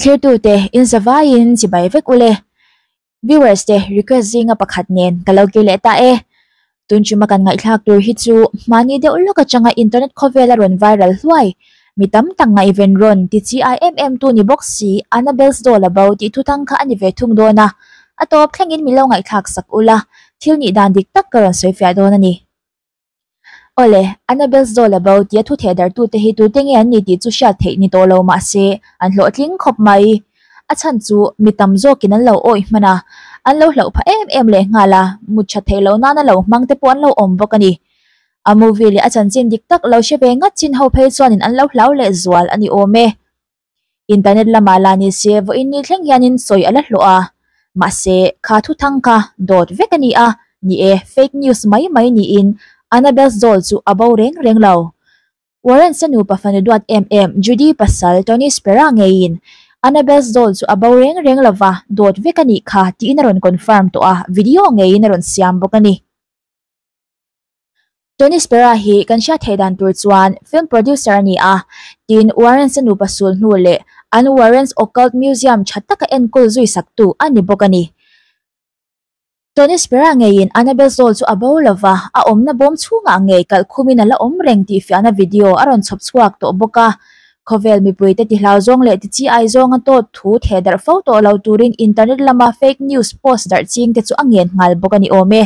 Thlirtute in zavaiin chibai vek ule. Viewers te request zinga pakhat nen ka lo kir leh ta e. Tun chuma kan ngaihthlak tur hi chu hmani deuh lawk atanga internet khawvel a rawn viral hluai. Mi tam tak ngaihven rawn ti chi ai em em tu ni bawk si Annabelle's doll a bo tih thuthang kha a ni ve thung dawn a. A tawp thlengin mi lo ngaihthlak sak ula, thil nih dan dik tak ka rawn sawi fiah dawn a ni. Awle, Annabelle's doll a bo tia thu theh darhtute hi tute nge an ni tih chu hriat theih ni tawh lo mah se, an hlawhtling khawp mai. A chhan chu mi tam zawkin an lo awih hman a, an lo hlauh phah em em leh nghal a, mut tha theih loh nana lo hmang te pawh an lo awm bawk a ni. A movie leh a chanchin dik tak lo hre ve ngat chin ho phei chuanin an lo hlau leh zual a ni awm e. Internet lamah la ni se vawiin ni thleng hianin sawi a la hlawh a, mahse kha thuthang kha dawt vek a ni a, ni e, fake news mai mai niin Annabelle's doll chu a bo reng reng lo. Warren-sa nupa fanu duat em em Judy pasal Tony Spera ngeiin Annabelle's doll chu a bo reng reng lova dawt vek a nih kha tiin a rawn confirm tawh a, video ngeiin a rawn siam bawk a ni. Tony Spera hi kan hriat theih dan tur chuan film producer a ni a, tin Warrens-a nupa sul hnu leh an Warrens Occult Museum tha taka enkawl zui saktu a ni bawk a ni. Tony Spera ngeiin Annabelle's doll chu a bo lova, a awmna bawm chhungah ngei kalh khumin a la awm reng tih fiahna video a rawn chhawp chhuak tawh bawk a. Khawvel mipuite tihlau zawng leh tichi ai zawnga tawt thu theh darh fo tawh lo turin internet lama fake news post darh chingte chu a ngen nghal bawk a ni awm e.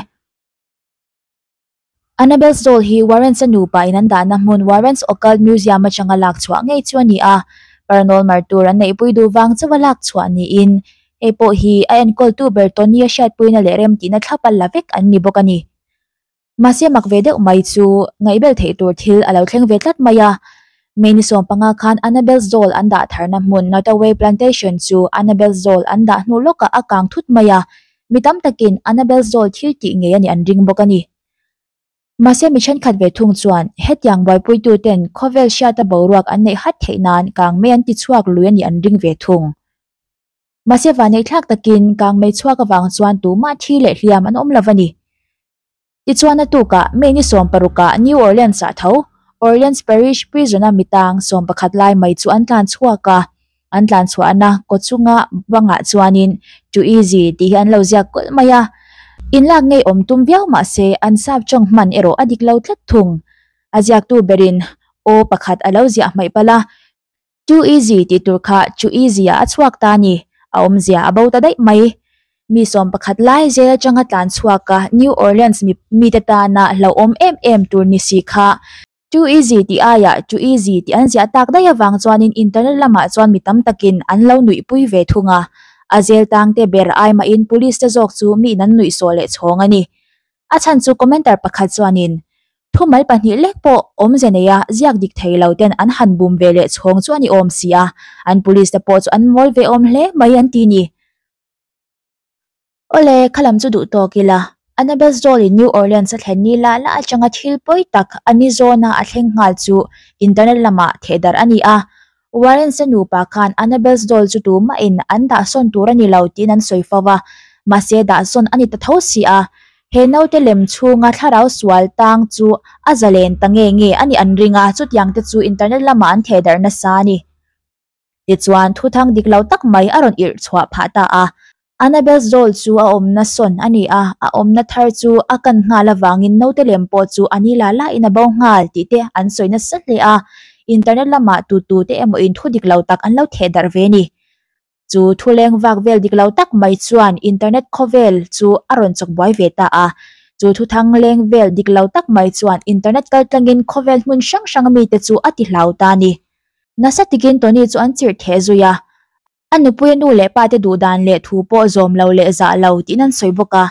Annabelle's doll hi Warrens-a nupa in an dahna hmun Warrens Occult Museum atanga lak chhuah ngei chu a ni a, paranormal tur an neihpui duh vang chauha lak chhuah niin hei pawh hi a enkawltu ber Tony-a hriatpuina leh remtihna thlapa la vek an ni bawk a ni. Mahse mak ve deuh mai chu ngaihbel theih tur thil a lo thleng ve tlat mai a, May ni 15 khan Annabelle's doll an dah tharna hmun Nottoway Plantation chu Annabelle's doll an dah hnu lawkah a kang thut mai a, Mi tam takin Annabelle's doll thil tih ngei a nih an ring bawk a ni. Mahse mi thenkhat ve thung chuan hetiang buaipuituten khawvel hriata boruak an neih hat theih nan kangmei an ti chhuak lui a nih an ring ve thung. Mahse vaneihthlak takin kangmei chhuak avang chuan tumah thi leh hliam an awm lo a ni. Tichuan a tukah May ni 16 ah New Orleans ah tho Orleans Parish Prison a mitang 11 lai mai chu an tlan chhuak a, an tlan chhuahna kaw chunga bangah chuanin Too easy tih hi an lo ziak kulh mai a. Inlak ngei awm tum viau mah se an sap tawng hman erawh a dik lo tlat thung. A ziaktu berin aw pakhat a lo ziah hmaih palh a, Too easy tih tur kha Too easy ah a chhuak ta a ni, a awmzia a bo ta daih mai. Mi 11 lai zel atanga tlan chhuak a New Orleans mite tana hlauhawm em em tur ni si kha Too easy tih aiah Too easy tih an ziah tak daih avang chuanin internet lamah chuan mi tam takin an lo nuihpui ve thung a, a zel tangte ber ai mahin police te zawk chu miin an nuihsawh leh chhawng a ni. A chhan chu commenter pakhat chuanin Thumal pahnih lek pawh awmze neia ziak dik thei lo ten an han bum ve leh chhawng chu a ni awm si a, an police te pawh chu an mawl ve awm hle mai an ti ni. Awle, khalam chu duh tawk ila, Annabelle's doll in New Orleans a thlen ni lah lah atanga thil pawi tak a ni zawna a thleng nghal chu internet lamah thehdarh a ni a, Warrens-a nupa khan Annabelle's doll chu tumahin an dahsawn tur a ni lo tiin an sawi fo va, mahse dahsawn a ni ta tho si a. He naute lem chhunga thlarau sual tang chu a zalen ta nge nge a nih an ring a, chutiang te chu internet lamah an thehdarh nasa a ni. Tichuan, thuthang dik lo tak mai a rawn irh chhuah phah ta a. Annabelle's doll chu a awmna sawn a ni a, a awmna thar chu a kan nghal avangin naute lem pawh chu a ni la lain a bo nghal tih te an sawi nasa hle a, internet lamah tu tu te emaw in thu dik lo tak an lo theh darh ve a ni. Chu thu leng vak vel dik lo tak mai chuan internet khawvel chu a rawn chawk buai ve ta a, chu thu thang leng vel dik lo tak mai chuan internet kaltlangin khawvel hmun hrang hrang mite chu a ti hlau ta a ni. Nasa takin Tony chu an chirh theh zui a. A nupuia nu leh pa te duh dan leh thu pawh zawm lo leh zah lo tiin an sawi bawk a.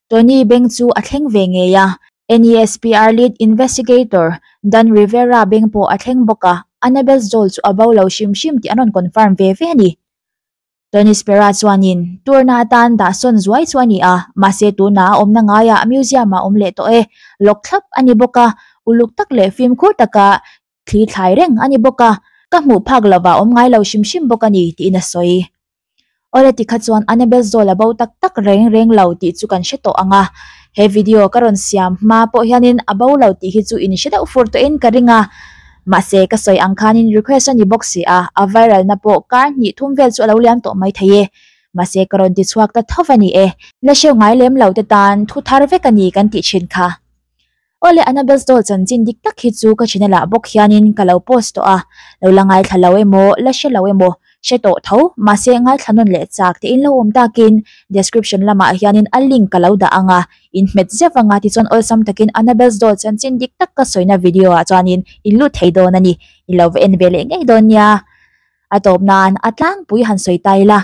Tony beng chu a thleng ve ngei a. NESPR lead investigator Dan Rivera beng pawh a thleng bawk a, Annabelle's doll chu a bo lo hrim hrim tih an rawn confirm ve ve a ni. Tony Spera chuanin tour-na atan dahsawn zuai chu a ni a, mahse tunah a awmna ngaiah museum-ah a awm leh tawh e. Lawk thlap a ni bawk a, uluk tak leh fimkhur taka Thli thlai reng a ni bawk a, ka hmuh phak lova awm ngai lo hrim hrim bawk a ni, tiin a sawi. Awle tikha chuan Annabelle's doll a bo tak tak reng reng lo tih chu kan hre tawh ang a, he video ka rawn siam hma pawh hianin a bo lo tih hi chu in hre deuh fur tawhin ka ring a. Mahse ka sawi ang khanin request a ni bawk si a, a viral na pawh kar hnih thum vel chu a lo liam tawh mai thei e. Mahse ka rawn ti chhuak ta tho a ni e. La hreu ngai lem lo te tan thu thar vek a ni kan tih thin kha. Awle Annabelle's Doll chanchin dik tak hi chu ka channel ah bawk hianin ka lo post tawh a, lo la ngaithla lo emaw la hre lo emaw hre tawh tho mahse ngaithla nawn leh chak te in lo awm takin description lamah hianin a link ka lo dah ang a, in hmet zeuh anga tichuan awlsam takin Annabelle's Doll chanchin dik tak ka sawina video ah chuanin in lut thei dawn a ni, in lo va en ve leh ngei dawn nia. A tawp nan a tlangpui han sawi ta ila.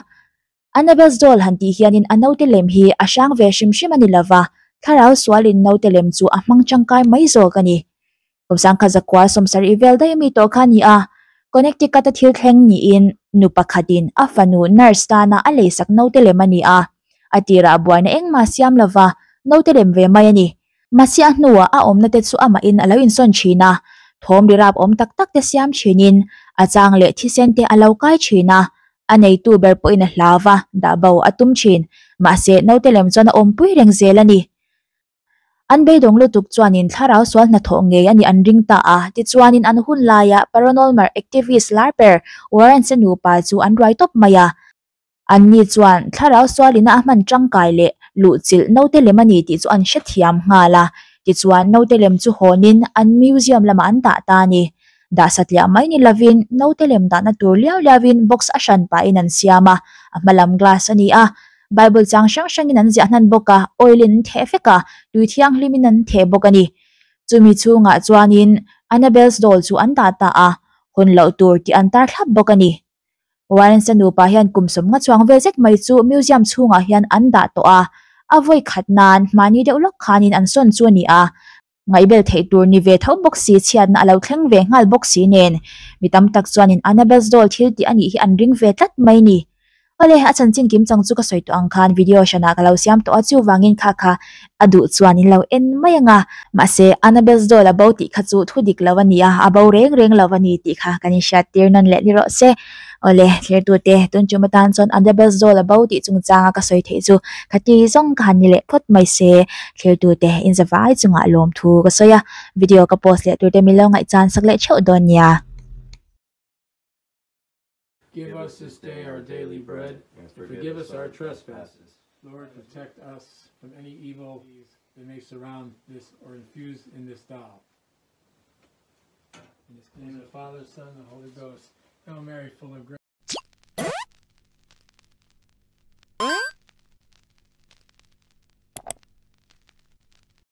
Annabelle's Doll han tih hianin a naute lem hi a hrang ve hrim hrim a ni lova, thlarau sualin naute lem chu a hmang tangkai mai zawk a ni. Kum sangkhat zakua sawmsarih vel daih ami tawh kha a ni a, Connecticut-a thil thleng niin nu pakhatin a fanu nurse tana a leisak naute lem a ni a, a tirah buaina engmah siam lova naute lem ve mai a ni. Mahse a hnuah a awmna te chu amahin a lo insawn thin a, thawm ri rap awm tak tak te siam thinin a chang leh thisen te a lo kai thin a, A neitu ber pawhin a hlau va, dah bo a tum thin. Mahse, naute lem chuan a awmpui reng zel a ni. An beidawng lutuk chuanin thlarau sual hnathawh ngei a nih an ring ta a, tichuanin an hun laia paranormal activist lar ber Warren-se nupa chu an ruai tawp mai a. Anni chuan thlarau sualina a hman tangkai leh luhchilh naute lem a ni tih chu an hrethiam nghal a, tichuan naute lem chu hawnin an museum lamah an dah ta a ni. Dah satliah mai ni lovin naute lem dahna tur liau liauin box a hran pahin an siam a, a hma lam glass a ni a. Bible chang hrang hrangin an ziah hnan bawk a, oil in an theh vek a, tui thianghlimin an theh bawk a ni. Chumi chhungah chuanin Annabelle's doll chu an dah ta a, hawn loh tur tih an tar thlap bawk a ni. Warren-sa nupa hian kum sawmnga chuang vel zet mai chu museum chhungah hian an dah tawh a, a vawi khat nan mahni deuh lawk khanin an sawn chu a ni a. Ngaihbel theih tur ni ve tho bawk si chhiatna a lo thleng ve nghal bawk si nen mi tam tak chuanin Annabelle's doll thil tih a nih hi an ring ve tlat mai ni. Awle, a chanchin kim chang chu ka sawi tawh ang khan video hranah ka lo siam tawh a chuvangin kha kha a duh chuan in lo en mai ang a. Mahse, Annabelle's doll a bo tih kha chu thu dik lo a ni a, a bo reng reng lo a ni tih kha kan inhriat tir nawn leh ni rawh se. Awle, thlertute, tun tum atan chuan Annabelle's doll a bo tih chungchanga ka sawi theih chu khati zawng ka han ni leh phawt mai se. Thlertute, in zavai chungah lawmthu ka sawi a, video ka post leh turte min lo ngaihchan sak leh theuh dawn nia. Give us this day our daily bread, and forgive us our trespasses. Lord, protect us from any evil that may surround this or infuse in this doll. In the name of the Father, Son, and the Holy Ghost. Hail Mary, full of grace.